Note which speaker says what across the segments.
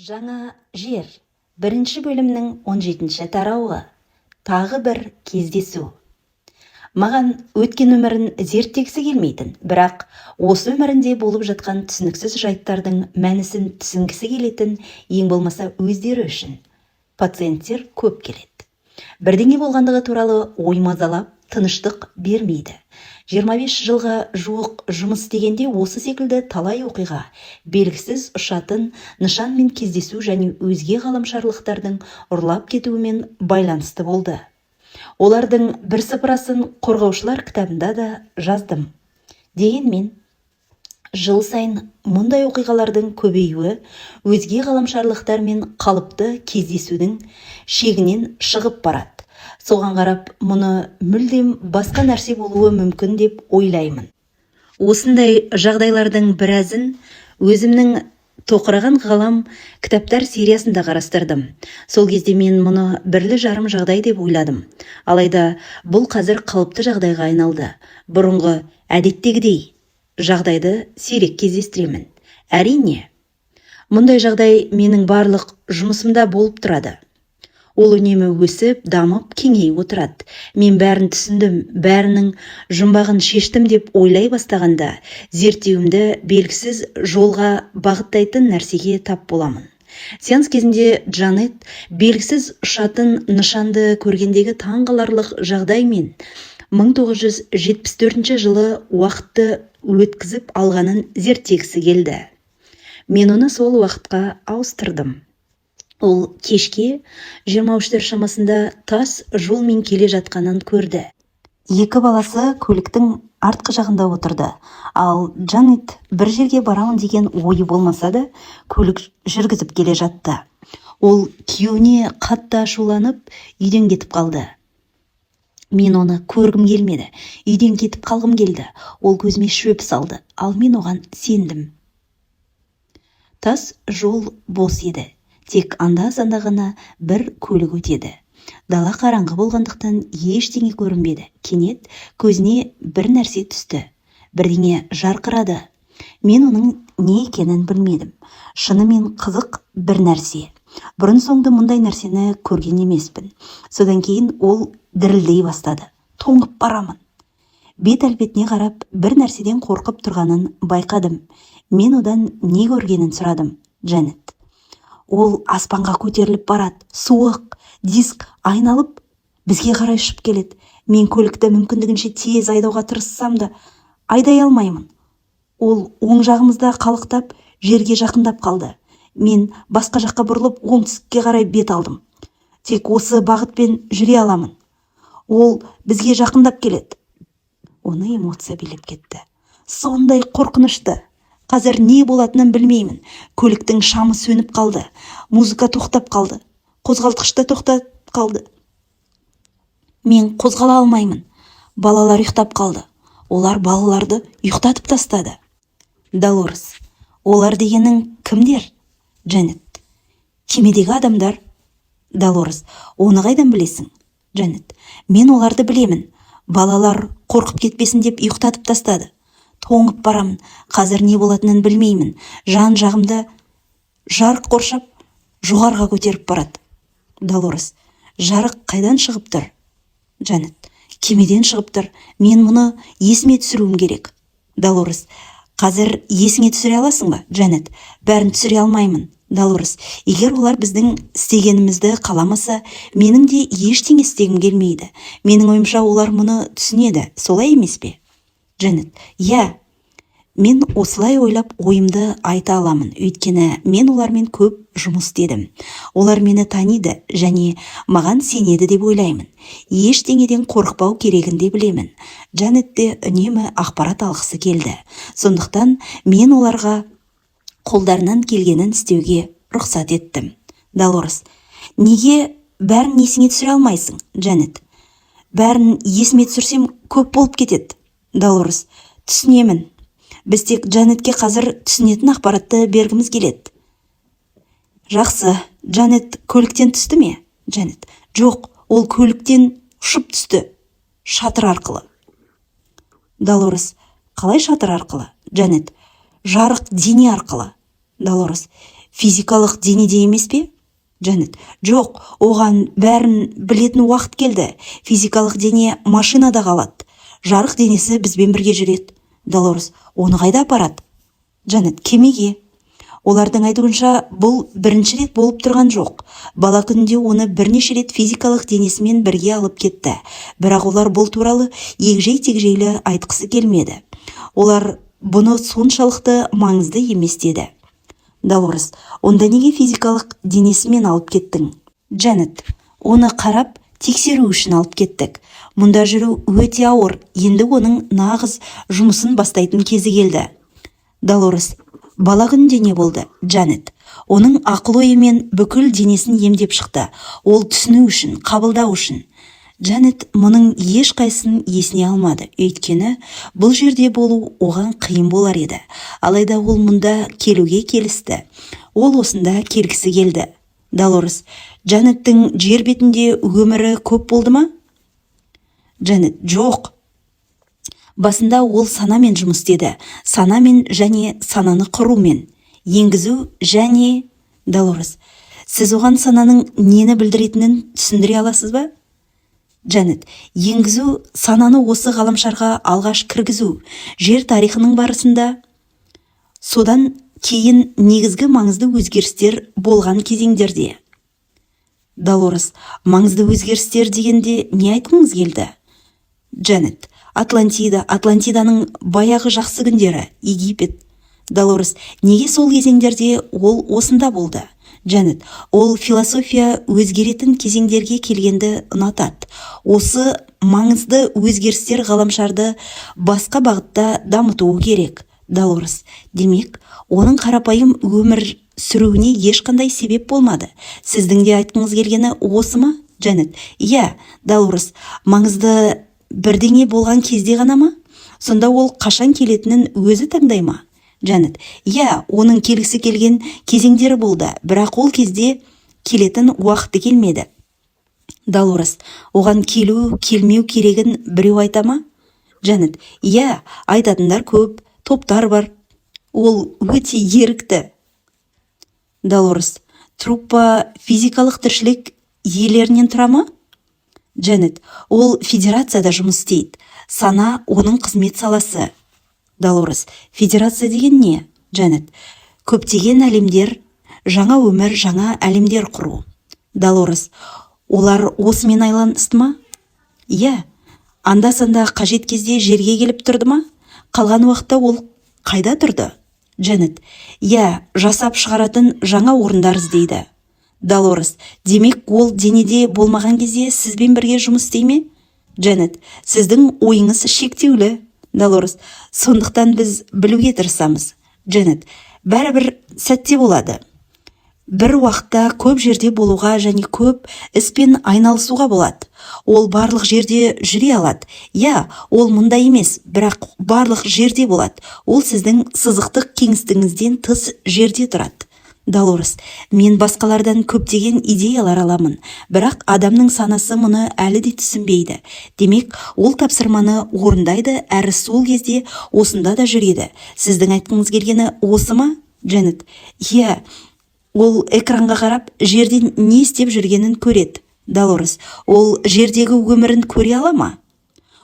Speaker 1: Жаңа жер. Бірінші бөлімнің 17-ші тарауы. Тағы бір кездесу. Маған өткен өмірін зерттегісі келмейтін, бірақ осы өмірінде болып жатқан түсініксіз жайттардың мәнісін түсінгісі келетін, ең болмаса өздері үшін, пациенттер көп келеді. Бірдеңе болғандығы туралы ой мазалап, тыныштық бермейді. 25 жылға жуық жұмыс істегенде осы секілді талай оқиға, белгісіз ұшатын нышанмен кездесу және өзге ғаламшарлықтардың ұрлап кетуімен байланысты болды. Олардың бірсыпырасын «Қорғаушылар» кітабында да жаздым. Дегенмен жыл сайын мұндай оқиғалардың көбеюі өзге ғаламшарлықтармен қалыпты кездесудің шегінен шығып барады. Соған қарап, мұны мүлдем басқа нәрсе болуы мүмкін деп ойлаймын. Осындай жағдайлардың біразын өзімнің «Тоқыраған ғалам» кітаптар сериясында қарастырдым. Сол кезде мен мұны бірлі-жарым жағдай деп ойладым. Алайда бұл қазір қалыпты жағдайға айналды. Бұрынғы әдеттегідей жағдайды сирек кездестіремін. Әрине, мұндай жағдай менің барлық жұмысымда болып тұрады. Ол үнемі өсіп, дамып, кеңейіп отырады. Мен бәрін түсіндім, бәрінің жұмбағын шештім деп ойлай бастағанда, зерттеуімді белгісіз жолға бағыттайтын нәрсеге тап боламын. Сеанс кезінде Джанет белгісіз ұшатын нышанды көргендегі таңғаларлық жағдай мен 1974 жылы уақытты өткізіп алғанын зерттегісі келді. Мен оны сол уақытқа ауыстырдым. Ол кешке 23 шамасында тас жолмен келе жатқанын көрді. Екі баласы көліктің артқы жағында отырды, ал Джанет бір жерге барамын деген ойы болмаса да, көлік жүргізіп келе жатты. Ол күйеуіне қатты ашуланып, үйден кетіп қалды. «Мен оны көргім келмеді, үйден кетіп қалғым келді. Ол көзіме шөп салды, ал мен оған сендім». Тас жол бос еді, тек анда-санда ғана бір көлік өтеді. Дала қараңғы болғандықтан, ештеңе көрінбеді. Кенет көзіне бір нәрсе түсті. Бірдеңе жарқырады. Мен оның не екенін білмедім. Шынымен қызық бір нәрсе. Бұрын-соңды мұндай нәрсені көрген емеспін. Содан кейін ол дірілдей бастады. «Тоңып барамын». Бет әлпетіне қарап, бір нәрседен қорқып тұрғанын байқадым. Мен одан не көргенін сұрадым. Джанет: «Ол аспанға көтеріліп барады. Суық диск айналып, бізге қарай ұшып келеді. Мен көлікті мүмкіндігінше тез айдауға тырыссам да, айдай алмаймын. Ол оң жағымызда қалықтап, жерге жақындап қалды. Мен басқа жаққа бұрылып, оңтүстікке қарай бет алдым. Тек осы бағытпен жүре аламын. Ол бізге жақындап келеді». Оны эмоция билеп кетті. Сондай қорқынышты. «Қазір не болатынын білмеймін. Көліктің шамы сөніп қалды, музыка тоқтап қалды, қозғалтқыш та тоқтап қалды. Мен қозғала алмаймын. Балалар ұйықтап қалды. Олар балаларды ұйықтатып тастады». Долорес: «Олар дегенің кімдер?» Джанет: «Кемедегі адамдар». Долорес: «Оны қайдан білесің?» Джанет: «Мен оларды білемін. Балалар қорқып кетпесін деп ұйықтатып тастады. Тоңып барамын. Қазір не болатынын білмеймін. Жан жағымда жарық қоршап, жоғарыға көтеріп барады». Долорес: «Жарық қайдан шығып тұр?» Джанет: «Кемеден шығып тұр. Мен мұны есіме түсіруім керек». Долорес: «Қазір есіңе түсіре аласың ба?» Джанет: «Бәрін түсіре алмаймын». Долорес: «Егер олар біздің істегенімізді қаламаса, менің де ештеңе істегім келмейді. Менің ойымша, олар мұны түсінеді, солай емес пе?» Джанет: «Иә, мен осылай ойлап, ойымды айта аламын, өйткені мен олармен көп жұмыс істедім. Олар мені таниды және маған сенеді деп ойлаймын. Ештеңеден қорықпау керегін де білемін». Джанет те үнемі ақпарат алғысы келді. Сондықтан мен оларға қолдарынан келгенін істеуге рұқсат еттім. Долорес: «Неге бәрін есіңе түсіре алмайсың?» Джанет: «Бәрін есіме түсірсем, көп болып кетеді». Долорес: «Түсінемін. Біз тек Джанетке қазір түсінетін ақпаратты бергіміз келеді. Жақсы, Джанет көліктен түсті ме?» Джанет: «Жоқ, ол көліктен ұшып түсті, шатыр арқылы». Долорес: «Қалай шатыр арқылы?» Джанет: «Жарық дене арқылы». Долорес: Физикалық денеде емес пе? Джанет: Жоқ, оған бәрін білетін уақыт келді. Физикалық дене машинада қалады, жарық денесі бізбен бірге жүреді. Долорес: Оны қайда апарады? Джанет: Кемеге. Олардың айтуынша, бұл бірінші рет болып тұрған жоқ. Бала күнінде оны бірнеше рет физикалық денесімен бірге алып кетті, бірақ олар бұл туралы егжей-тегжейлі айтқысы келмеді. Олар бұны соншалықты маңызды емес деді. Долорес: Онда неге физикалық денесімен алып кеттің? Джанет: Оны қарап тексеру үшін алып кеттік. Мұнда жүру өте ауыр. Енді оның нағыз жұмысын бастайтын кезі келді. Долорес: Бала күнінде не болды? Джанет: Оның ақыл ойы мен бүкіл денесін емдеп шықты. Ол түсіну үшін, қабылдау үшін. Джанет мұның ешқайсысын есіне алмады, өйткені бұл жерде болу оған қиын болар еді. Алайда ол мұнда келуге келісті. Ол осында келгісі келді. Долорес: Джанеттің жер бетінде өмірі көп болды ма? Джанет: Жоқ. Басында ол санамен жұмыс істеді, санамен және сананы құрумен, енгізу және. Долорес: Сіз оған сананың нені білдіретінін түсіндіре аласыз ба? Джанет: Енгізу, сананы осы ғаламшарға алғаш кіргізу жер тарихының барысында, содан кейін негізгі маңызды өзгерістер болған кезеңдерде. Долорес: Маңызды өзгерістер дегенде не айтқыңыз келді? Джанет: Атлантида, Атлантиданың баяғы жақсы күндері, Египет. Долорес: Неге сол кезеңдерде ол осында болды? Джанет: Ол философия өзгеретін кезеңдерге келгенді ұнатады. Осы маңызды өзгерістер ғаламшарды басқа бағытта дамытуы керек. Долорес: Демек, оның қарапайым өмір сүруіне ешқандай себеп болмады. Сіздің де айтқыңыз келгені осы ма? Джанет: Иә. Долорес: Маңызды бірдеңе болған кезде ғана ма? Сонда ол қашан келетінін өзі таңдай ма? Джанет: Иә, оның келгісі келген кезеңдері болды, бірақ ол кезде келетін уақыты келмеді. Долорес: Оған келу келмеу керегін біреу айта ма? Джанет: Иә, айтатындар көп, топтар бар. Ол өте ерікті. Долорес: Труппа физикалық тіршілік иелерінен тұра ма? Джанет: Ол федерацияда жұмыс істейді. Сана — оның қызмет саласы. Долорес: Федерация деген не? Джанет: Көптеген әлемдер, жаңа өмір, жаңа әлемдер құру. Долорес: Олар осымен айланысты ма? Иә, анда санда қажет кезде жерге келіп тұрды ма? Қалған уақытта ол қайда тұрды? Джанет: Иә, жасап шығаратын жаңа орындар іздейді. Долорес: Демек, ол денеде болмаған кезде сізбен бірге жұмыс істей ме? Джанет: Сіздің ойыңыз шектеулі. Долорес: Сондықтан біз білуге тырысамыз. Джанет: Бәрібір сәтте болады. Бір уақытта көп жерде болуға және көп іспен айналысуға болады. Ол барлық жерде жүре алады. Иә, ол мұнда емес, бірақ барлық жерде болады. Ол сіздің сызықтық кеңістігіңізден тыс жерде тұрады. Долорес: Мен басқалардан көптеген идеялар аламын, бірақ адамның санасы мұны әлі де түсінбейді. Демек, ол тапсырманы орындайды әрі сол кезде осында да жүреді. Сіздің айтқыңыз келгені осы ма? Джанет: Иә. Ол экранға қарап, жерде не істеп жүргенін көреді. Долорес: Ол жердегі өмірін көре ала ма?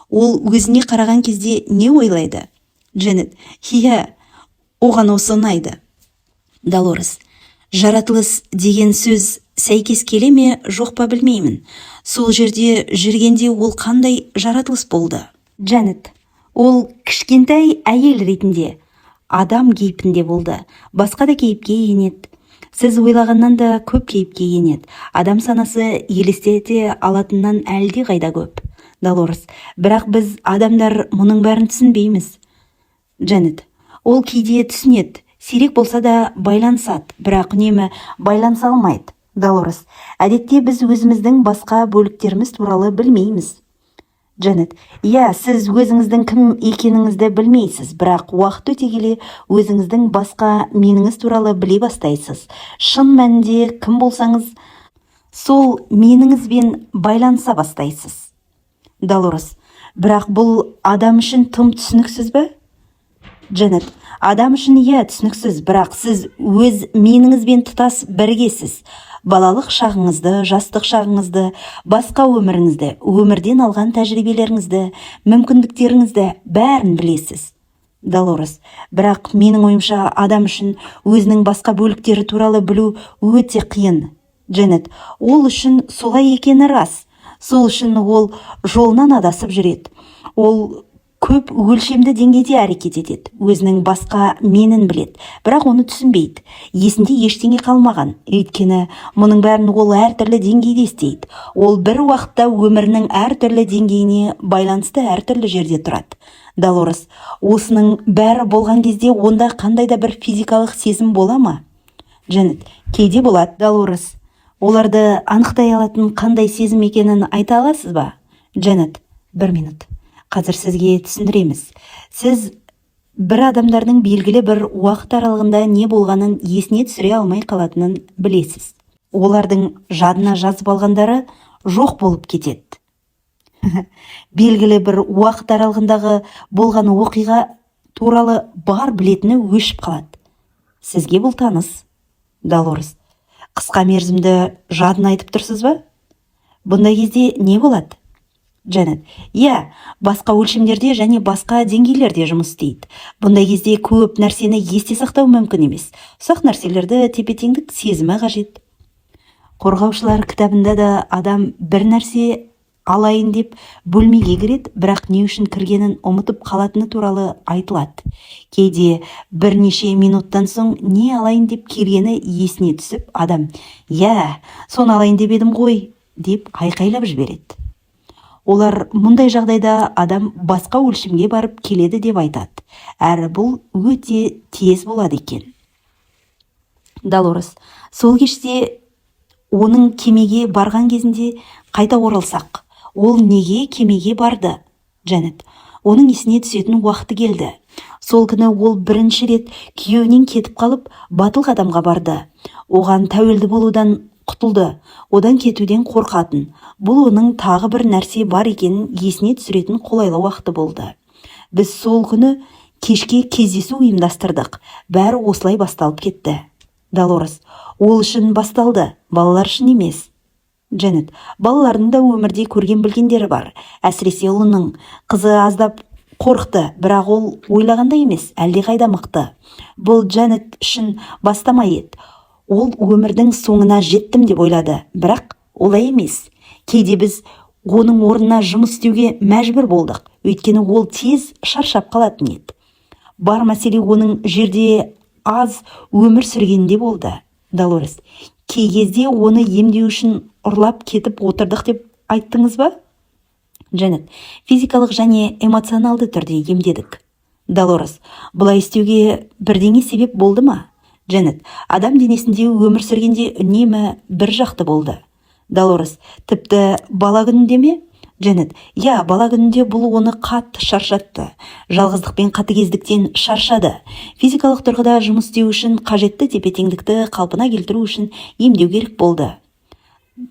Speaker 1: Ол өзіне қараған кезде не ойлайды? Джанет: Иә, оған осы ұнайды. Долорес: Жаратылыс деген сөз сәйкес келе ме, жоқ па, білмеймін. Сол жерде жүргенде ол қандай жаратылыс болды? Джанет: Ол кішкентай әйел ретінде, адам кейпінде болды. Басқа да кейіпке енеді. Сіз ойлағаннан да көп кейіпке енеді. Адам санасы елестете алатыннан әлде қайда көп. Долорес: Бірақ біз, адамдар, мұның бәрін түсінбейміз. Джанет: Ол кейде түсінеді, сирек болса да байланысады, бірақ үнемі байланыса алмайды. Долорес: Әдетте біз өзіміздің басқа бөліктеріміз туралы білмейміз. Джанет: Иә, сіз өзіңіздің кім екеніңізді білмейсіз, бірақ уақыт өте келе өзіңіздің басқа меніңіз туралы біле бастайсыз. Шын мәнінде кім болсаңыз, сол меніңізбен байланыса бастайсыз. Долорес: Бірақ бұл адам үшін тым түсініксіз бе? Джанет: Адам үшін, иә, түсініксіз, бірақ сіз өз меніңізбен тұтас біргесіз. Балалық шағыңызды, жастық шағыңызды, басқа өміріңізді, өмірден алған тәжірибелеріңізді, мүмкіндіктеріңізді, бәрін білесіз. Долорес: Бірақ менің ойымша, адам үшін өзінің басқа бөліктері туралы білу өте қиын. Дженнет: Ол үшін солай екені рас. Сол үшін ол жолынан адасып жүреді. Ол көп өлшемді деңгейде әрекет етеді. Өзінің басқа менін біледі, бірақ оны түсінбейді. Есінде ештеңе қалмаған, өйткені мұның бәрін ол әртүрлі деңгейде істейді. Ол бір уақытта өмірінің әртүрлі деңгейіне байланысты әртүрлі жерде тұрады. Долорес: Осының бәрі болған кезде онда қандай да бір физикалық сезім бола ма? Дженнет: Кейде болады. Долорес: Оларды анықтай алатын қандай сезім екенін айта аласыз ба? Дженнет: Бір минут, қазір сізге түсіндіреміз. Сіз бір адамдардың белгілі бір уақыт аралығында не болғанын есіне түсіре алмай қалатынын білесіз. Олардың жадына жазып алғандары жоқ болып кетеді. Белгілі бір уақыт аралығындағы болған оқиға туралы бар білетіні өшіп қалады. Сізге бұл таныс. Долорес: Қысқа мерзімді жадын айтып тұрсыз ба? Бұндай кезде не болады? Дженнет: Иә, басқа өлшемдерде және басқа деңгейлерде жұмыс істейді. Бұндай кезде көп нәрсені есте сақтау мүмкін емес. Ұсақ нәрселерді тепе-теңдік сезімі қажет. Қорғаушылар кітабында да адам бір нәрсе алайын деп бөлмеге кіреді, бірақ не үшін кіргенін ұмытып қалатыны туралы айтылады. Кейде бірнеше минуттан соң не алайын деп келгені есіне түсіп, адам: «Иә, соны алайын деп едім ғой», – деп айқайлап жібереді. Олар мұндай жағдайда адам басқа өлшемге барып келеді деп айтады, әрі бұл өте тез болады екен. Долорес: Сол кеште, оның кемеге барған кезінде қайта оралсақ, ол неге кемеге барды? Дженнет: Оның есіне түсетін уақыты келді. Сол күні ол бірінші рет күйеуінен кетіп қалып, батыл қадамға барды. Оған тәуелді болудан құтылды, одан кетуден қорқатын. Бұл оның тағы бір нәрсе бар екенін есіне түсіретін қолайлы уақыты болды. Біз сол күні кешке кездесу ұйымдастырдық. Бәрі осылай басталып кетті. Долорес: Ол үшін басталды, балалар үшін емес. Дженнет: Балалардың да өмірде көрген білгендері бар, әсіресе ұлының. Қызы аздап қорықты, бірақ ол ойлағандай емес, әлдеқайда мықты. Бұл Дженнет үшін бастама еді. Ол өмірдің соңына жеттім деп ойлады, бірақ олай емес. Кейде біз оның орнына жұмыс істеуге мәжбүр болдық, өйткені ол тез шаршап қалатын еді. Бар мәселе оның жерде аз өмір сүргенінде болды. Долорес: Кей кезде оны емдеу үшін ұрлап кетіп отырдық деп айттыңыз ба? Дженнет: Физикалық және эмоционалды түрде емдедік. Долорес: Бұлай істеуге бірдеңе себеп болды ма? Дженнет: Адам денесінде өмір сүргенде үнемі бір жақты болды. Долорес: Тіпті бала күнінде ме? Дженнет: Иә, бала күнінде бұл оны қатты шаршатты. Жалғыздық пен қатыгездіктен шаршады. Физикалық тұрғыда жұмыс істеу үшін қажетті тепе-теңдікті қалпына келтіру үшін емдеу керек болды.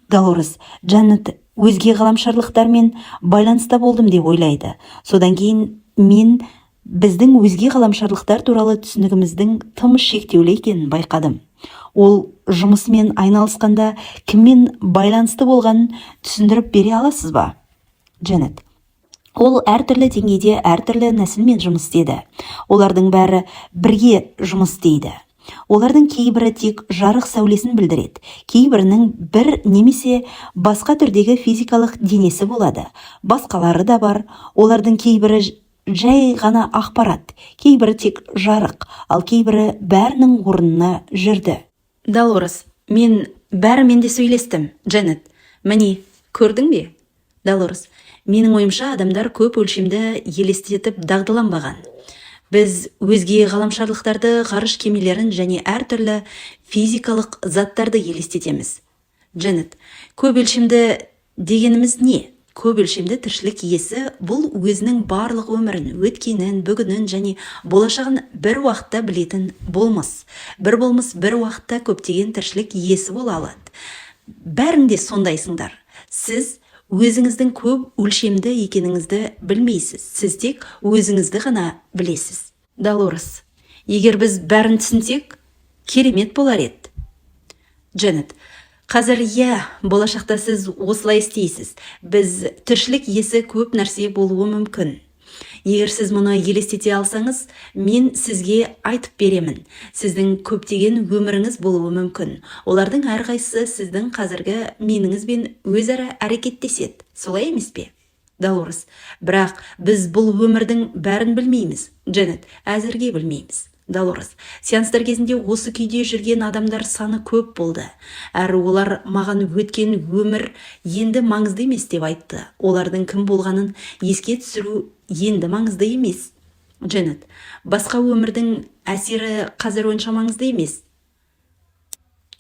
Speaker 1: Долорес: Джанет өзге ғаламшарлықтармен байланыста болдым деп ойлайды. Содан кейін мен біздің өзге ғаламшарлықтар туралы түсінігіміздің тым шектеулі екенін байқадым. Ол жұмысымен айналысқанда кіммен байланысты болғанын түсіндіріп бере аласыз ба? Дженнет: Ол әртүрлі деңгейде әртүрлі нәсілмен жұмыс істеді. Олардың бәрі бірге жұмыс істейді. Олардың кейбірі тек жарық сәулесін білдіреді, кейбірінің бір немесе басқа түрдегі физикалық денесі болады, басқалары да бар. Олардың кейбірі жай ғана ақпарат, кейбірі тек жарық, ал кейбірі бәрінің орнына жүрді. Долорес: Мен бәрімен де сөйлестім. Дженнет: Міне, көрдің бе? Долорес: Менің ойымша, адамдар көп өлшемді елестетіп дағдыланбаған. Біз өзге ғаламшарлықтарды, ғарыш кемелерін және әртүрлі физикалық заттарды елестетеміз. Дженнет: Көп өлшемді дегеніміз не? Көп өлшемді тіршілік иесі – бұл өзінің барлық өмірін, өткенін, бүгінін және болашағын бір уақытта білетін болмыс. Бір болмыс бір уақытта көптеген тіршілік иесі бола алады. Бәрің де сондайсыңдар. Сіз өзіңіздің көп өлшемді екеніңізді білмейсіз. Сіз тек өзіңізді ғана білесіз. Долорес: Егер біз бәрін түсінсек, керемет болар еді. Дженнет: қазір, иә, болашақта сіз осылай істейсіз. Біз тіршілік иесі көп нәрсе болуы мүмкін. Егер сіз мұны елестете алсаңыз, мен сізге айтып беремін. Сіздің көптеген өміріңіз болуы мүмкін. Олардың әрқайсысы сіздің қазіргі меніңізбен өзара әрекеттеседі, солай емес пе? Долорес: бірақ біз бұл өмірдің бәрін білмейміз. Дженнет: әзірге білмейміз. Долорес: сеанстар кезінде осы күйде жүрген адамдар саны көп болды. Әрі олар маған өткен өмір енді маңызды емес деп айтты. Олардың кім болғанын еске түсіру енді маңызды емес. Дженнет: басқа өмірдің әсері қазір онша маңызды емес.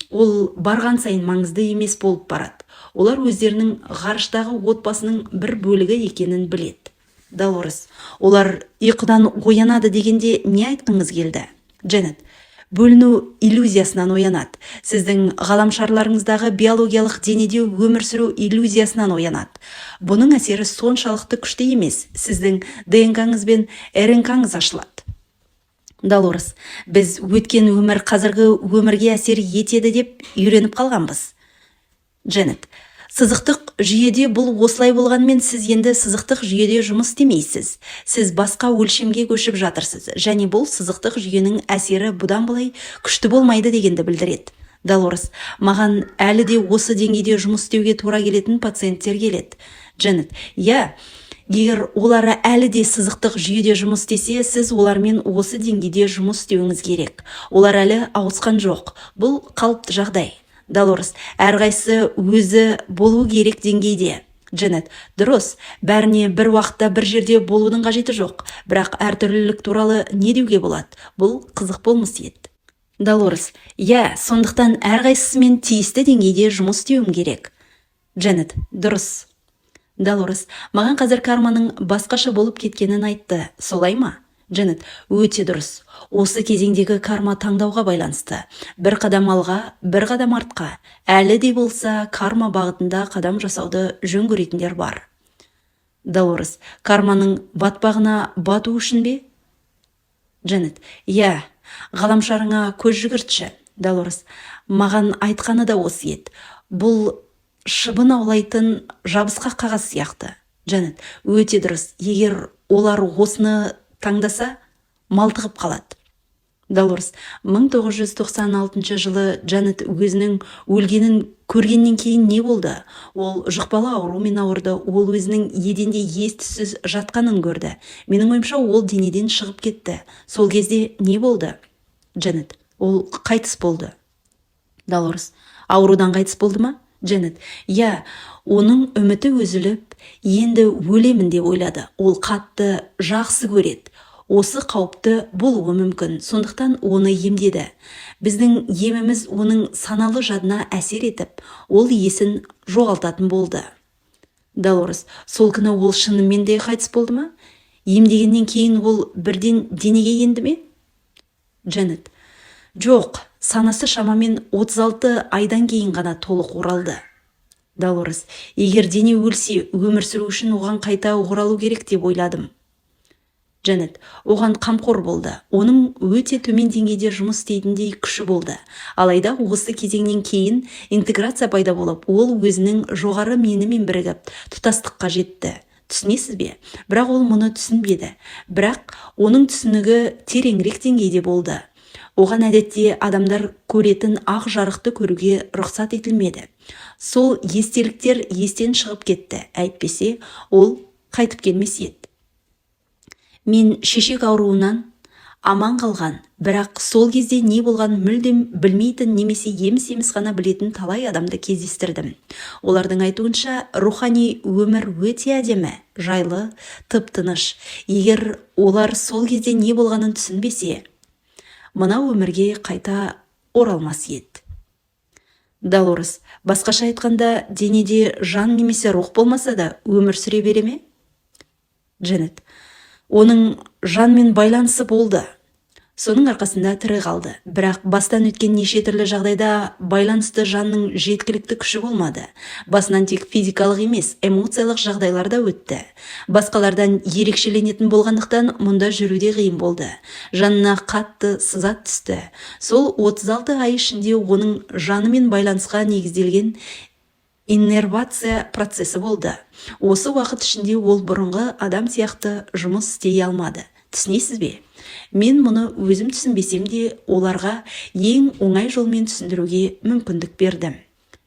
Speaker 1: Ол барған сайын маңызды емес болып барады. Олар өздерінің ғарыштағы отбасының бір бөлігі екенін біледі. Долорес: олар ұйқыдан оянады дегенде не айтқыңыз келді? Дженнет: бөліну иллюзиясынан оянады. Сіздің ғаламшарларыңыздағы биологиялық денеде өмір сүру иллюзиясынан оянады. Бұның әсері соншалықты күшті емес. Сіздің ДНК-ңыз бен РНК-ңыз ашылады. Долорес: біз өткен өмір қазіргі өмірге әсер етеді деп үйреніп қалғанбыз. Дженнет: сызықтық жүйеде бұл осылай болғанмен, сіз енді сызықтық жүйеде жұмыс істемейсіз. Сіз басқа өлшемге көшіп жатырсыз және бұл сызықтық жүйенің әсері бұдан былай күшті болмайды дегенді білдіреді. Долорес: маған әлі де осы деңгейде жұмыс істеуге тура келетін пациенттер келеді. Дженнет: иә, егер олар әлі де сызықтық жүйеде жұмыс істесе, сіз олармен осы деңгейде жұмыс істеуіңіз керек. Олар әлі ауысқан жоқ. Бұл қалыпты жағдай. Долорес: әрқайсысы өзі болу керек деңгейде. Дженнет: дұрыс, бәріне бір уақытта бір жерде болудың қажеті жоқ. Бірақ әртүрлілік туралы не деуге болады? Бұл қызық болмас еді. Долорес: иә, сондықтан әрқайсысымен тиісті деңгейде жұмыс істеуім керек. Дженнет: дұрыс. Долорес: маған қазір карманың басқаша болып кеткенін айтты, солай ма? Дженнет: өте дұрыс. Осы кезеңдегі карма таңдауға байланысты. Бір қадам алға, бір қадам артқа. Әлі де болса карма бағытында қадам жасауды жөн көретіндер бар. Долорес: карманың батпағына бату үшін бе? Дженнет: иә, ғаламшарыңа көз жүгіртші. Долорес: маған айтқаны да осы еді. Бұл шыбын аулайтын жабысқақ қағаз сияқты. Дженнет: өте дұрыс. Егер олар осыны таңдаса, малтығып қалады. Долорес: 1996 жылы Джанет өзінің өлгенін көргеннен кейін не болды? Ол жұқпалы аурумен ауырды. Ол өзінің еденде ес-түссіз жатқанын көрді. Менің ойымша, ол денеден шығып кетті. Сол кезде не болды? Джанет: ол қайтыс болды. Долорес: аурудан қайтыс болды ма? Дженнет: иә, оның үміті үзіліп, енді өлемін деп ойлады. Ол қатты жақсы көреді. Осы қауіпті болуы мүмкін, сондықтан оны емдеді. Біздің еміміз оның саналы жадына әсер етіп, ол есін жоғалтатын болды. Долорес: сол күні ол шынымен де қайтыс болды ма? Емдегеннен кейін ол бірден денеге енді ме? Дженнет: жоқ, санасы шамамен 36 айдан кейін ғана толық оралды. Долорес: егер дене өлсе, өмір сүру үшін оған қайта оралу керек деп ойладым. Дженнет оған қамқор болды. Оның өте төмен деңгейде жұмыс істейтіндей күші болды. Алайда осы кезеңнен кейін интеграция пайда болып, ол өзінің жоғары менімен бірігіп, тұтастыққа жетті. Түсінесіз бе? Бірақ ол мұны түсінбеді. Бірақ оның түсінігі тереңірек деңгейде болды. Оған әдетте адамдар көретін ақ жарықты көруге рұқсат етілмеді. Сол естеліктер естен шығып кетті, әйтпесе ол қайтып келмес еді. Мен шешек ауруынан аман қалған, бірақ сол кезде не болғанын мүлдем білмейтін немесе еміс-еміс ғана білетін талай адамды кездестірдім. Олардың айтуынша, рухани өмір өте әдемі, жайлы, тып-тыныш. Егер олар сол кезде не болғанын түсінбесе, мына өмірге қайта оралмас еді. Долорес: басқаша айтқанда, денеде жан немесе рух болмаса да, өмір сүре бере ме? Дженнет: оның жанмен байланысы болды. Соның арқасында тірі қалды. Бірақ бастан өткен неше түрлі жағдайда байланысты жанның жеткілікті күші болмады. Басынан тек физикалық емес, эмоциялық жағдайлар да өтті. Басқалардан ерекшеленетін болғандықтан, мұнда жүру де қиын болды. Жанына қатты сызат түсті. Сол 36 ай ішінде оның жанымен байланысқа негізделген иннервация процесі болды. Осы уақыт ішінде ол бұрынғы адам сияқты жұмыс істей алмады. Түсінесіз бе? Мен мұны өзім түсінбесем де, оларға ең оңай жолмен түсіндіруге мүмкіндік бердім.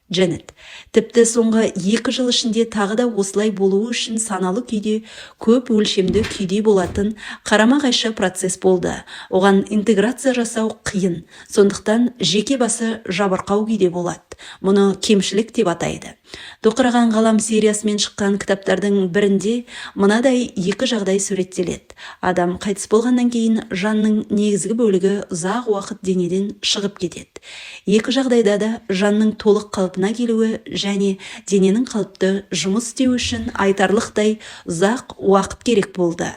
Speaker 1: Дженнет тіпті соңғы 2 жыл ішінде тағы да осылай болуы үшін саналы күйде көп өлшемді күйде болатын қарама-қайшы процесс болды. Оған интеграция жасау қиын, сондықтан жеке басы жабырқау күйде болады. Мұны кемшілік деп атайды. «Тоқыраған ғалам» сериясымен шыққан кітаптардың бірінде мынадай екі жағдай суреттеледі. Адам қайтыс болғаннан кейін жанның негізгі бөлігі ұзақ уақыт денеден шығып кетеді. Екі жағдайда да жанның толық қалпына келуі және дененің қалыпты жұмыс істеуі үшін айтарлықтай ұзақ уақыт керек болды.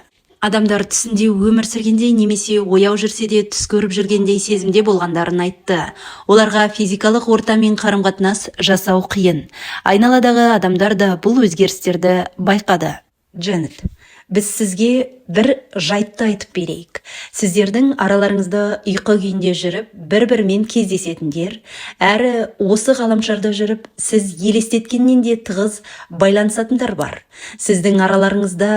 Speaker 1: Адамдар түсінде өмір сүргендей немесе ояу жүрсе де, түс көріп жүргендей сезімде болғандарын айтты. Оларға физикалық ортамен қарым-қатынас жасау қиын. Айналадағы адамдар да бұл өзгерістерді байқады. Дженнет, біз сізге бір жайтты айтып берейік. Сіздердің араларыңызда ұйқы күйінде жүріп, бір-бірімен кездесетіндер, әрі осы ғаламшарда жүріп, сіз елестеткеннен де тығыз байланысатындар бар. Сіздің араларыңызда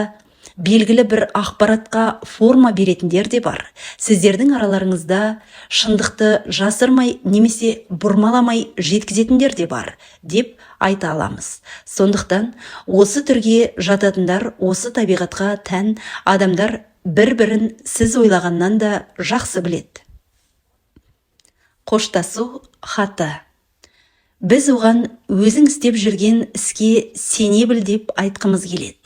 Speaker 1: белгілі бір ақпаратқа форма беретіндер де бар. Сіздердің араларыңызда шындықты жасырмай немесе бұрмаламай жеткізетіндер де бар деп айта аламыз. Сондықтан осы түрге жататындар, осы табиғатқа тән адамдар бір-бірін сіз ойлағаннан да жақсы біледі. Қоштасу хаты. Біз оған өзің істеп жүрген іске сене біл деп айтқымыз келеді.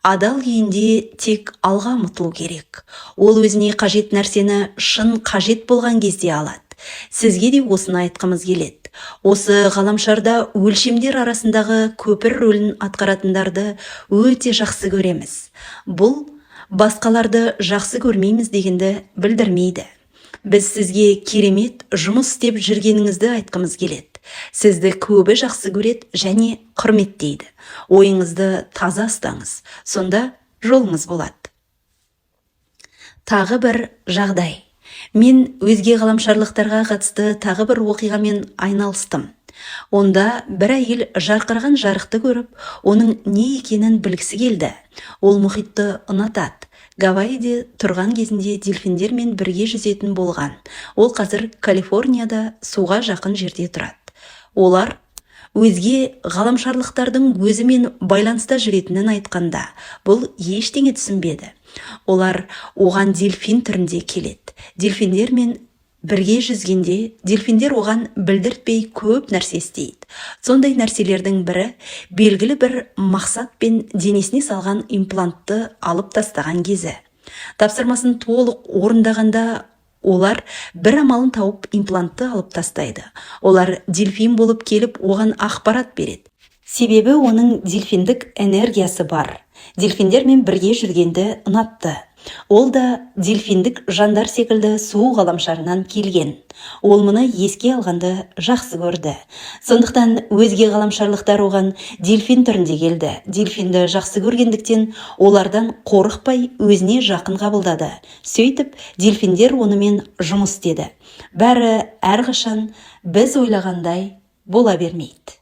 Speaker 1: Адал күйінде тек алға ұмтылу керек. Ол өзіне қажет нәрсені шын қажет болған кезде алады. Сізге де осыны айтқымыз келеді. Осы ғаламшарда өлшемдер арасындағы көпір рөлін атқаратындарды өте жақсы көреміз. Бұл басқаларды жақсы көрмейміз дегенді білдірмейді. Біз сізге керемет жұмыс істеп жүргеніңізді айтқымыз келеді. Сізді көбі жақсы көреді және құрметтейді. Ойыңызды таза ұстаңыз, сонда жолыңыз болады. Тағы бір жағдай. Мен өзге ғаламшарлықтарға қатысты тағы бір оқиғамен айналыстым. Онда бір әйел жарқыраған жарықты көріп, оның не екенін білгісі келді. Ол мұхитты ұнатады. Гавайиде тұрған кезінде дельфиндермен бірге жүзетін болған. Ол қазір Калифорнияда суға жақын жерде тұрады. Олар өзге ғаламшарлықтардың өзімен байланыста жүретінін айтқанда, бұл ештеңе түсінбеді. Олар оған дельфин түрінде келеді. Дельфиндермен бірге жүзгенде, дельфиндер оған білдіртпей көп нәрсе істейді. Сондай нәрселердің бірі — белгілі бір мақсатпен денесіне салған имплантты алып тастаған кезі. Тапсырмасын толық орындағанда, олар бір амалын тауып, имплантты алып тастайды. Олар дельфин болып келіп, оған ақпарат береді, себебі оның дельфиндік энергиясы бар. Дельфиндермен бірге жүргенді ұнатты. Ол да дельфиндік жандар секілді су ғаламшарынан келген. Ол мұны еске алғанды жақсы көрді. Сондықтан өзге ғаламшарлықтар оған дельфин түрінде келді. Дельфинді жақсы көргендіктен, олардан қорықпай, өзіне жақын қабылдады. Сөйтіп, дельфиндер онымен жұмыс істеді. Бәрі әрқашан біз ойлағандай бола бермейді.